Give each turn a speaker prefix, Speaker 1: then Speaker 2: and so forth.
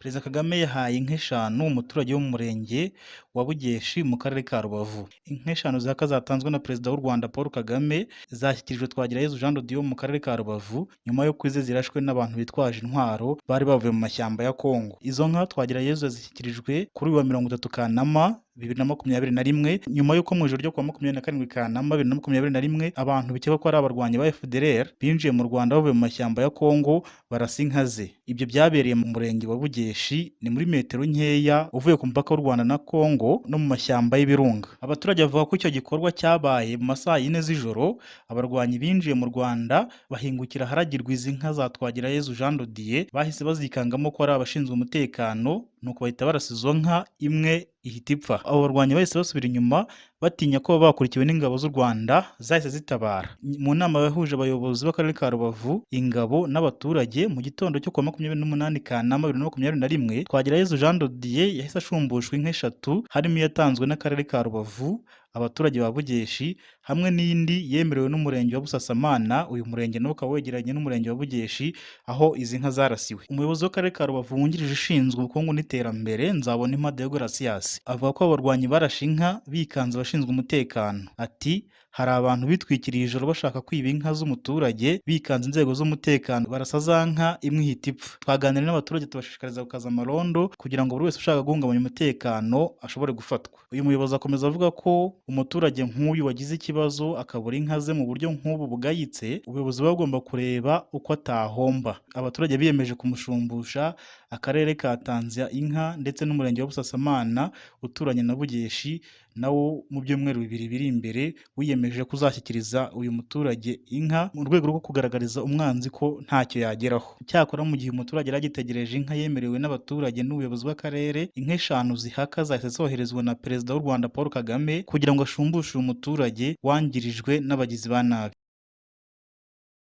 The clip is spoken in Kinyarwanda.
Speaker 1: Perezida Kagame yahaye inka eshanu umuturage wo mu murenge wa Bugeshi mu karere ka Rubavu. Inka eshanu zihaka zatanzwe na Perezida w'u Rwanda Paul Kagame zashyikirijwe Twagirayezu Jean de Dieu mu karere ka Rubavu nyuma y'uko ize zirashwe n'abantu bitwaje intwaro bari bavuye mu mashyamba ya Kongo. Izo nka Twagirayezu yazishyikirijwe kuri uyu wa 30 Kanama 2021, nyuma y'uko mu ijoro ryo kuwa 27 Kanama 2021 abantu bikekwa ko ari abarwanyi ba FDLR binjiye mu Rwanda bavuye mu mashyamba ya Kongo barasa inka ze. Ibyo byabereye mu murenge wa Bugeshi, ni muri metero nkeya uvuye ku mupaka w'u Rwanda na Kongo no mu mashyamba y'ibirunga. Abaturage bavuga ko icyo gikorwa cyabaye mu masaha yine z'ijoro, abarwanyi binjiye mu Rwanda bahingukira aharagirwa izi nka za Twagirayezu Jean de Dieu, bahise bazikangamo ko ari abashinzwe umutekano, nuko bahita barasa izo nka, imwe ihita ipfa. Abo barwanyi bahise basubira inyuma batinya ko bakurikiwe n'ingabo z'u Rwanda zahise zitabara. Mu nama yahuje abayobozi b'akarere ka Rubavu, ingabo n'abaturage mu gitondo cyo kuwa 28 Kanama 2021, Twagirayezu Jean de Dieu yahise ashumbushwa inka eshatu, harimo iyatanzwe n'akarere ka Rubavu, abaturage ba Bugeshi, hamwe n'indi yemerewe n'umurenge wa Busasamana. Uyu murenge nawo ukaba wegeranye n'umurenge wa Bugeshi aho izi nka zarasiwe. Umuyobozi w'akarere ka Rubavu wungirije ushinzwe ubukungu n'iterambere, Nzabonimpa Deogratias, avuga ko abarwanyi barashe inka bikanze abashinzwe umutekano. Ati: "Hari abantu bitwikiriye ijoro bashaka kwiba inka z'umuturage, bikanze inzego z'umutekano barasa za nka, imwe ihita ipfa. Twaganiriye n'abaturage tubashishikariza gukaza amarondo kugira ngo buri wese ushaka guhungabanya umutekano ashobore gufatwa." Uyu muyobozi akomeza avuga ko umuturage nk'uyu wagize ikibazo akabura inka ze mu buryo nk'ubu bugayitse, ubuyobozi buba bugomba kureba uko atahomba. Abaturage biyemeje kumushumbusha, akarere katanze inka, ndetse n'umurenge wa Busasamana uturanye na Bugeshi nawo mu byumweru 2 biri imbere wiyemeje kuzashyikiriza uyu muturage inka mu rwego rwo kugaragariza umwanzi ko ntacyo yageraho. Cyakora mu gihe umuturage yari agitegereje inka yemerewe n'abaturage n'ubuyobozi bw'akarere, inka eshanu zihaka zahise zoherezwa na Perezida w'u Rwanda Paul Kagame kugira ngo ashumbushe uyu muturage wangirijwe n'abagizi ba nabi.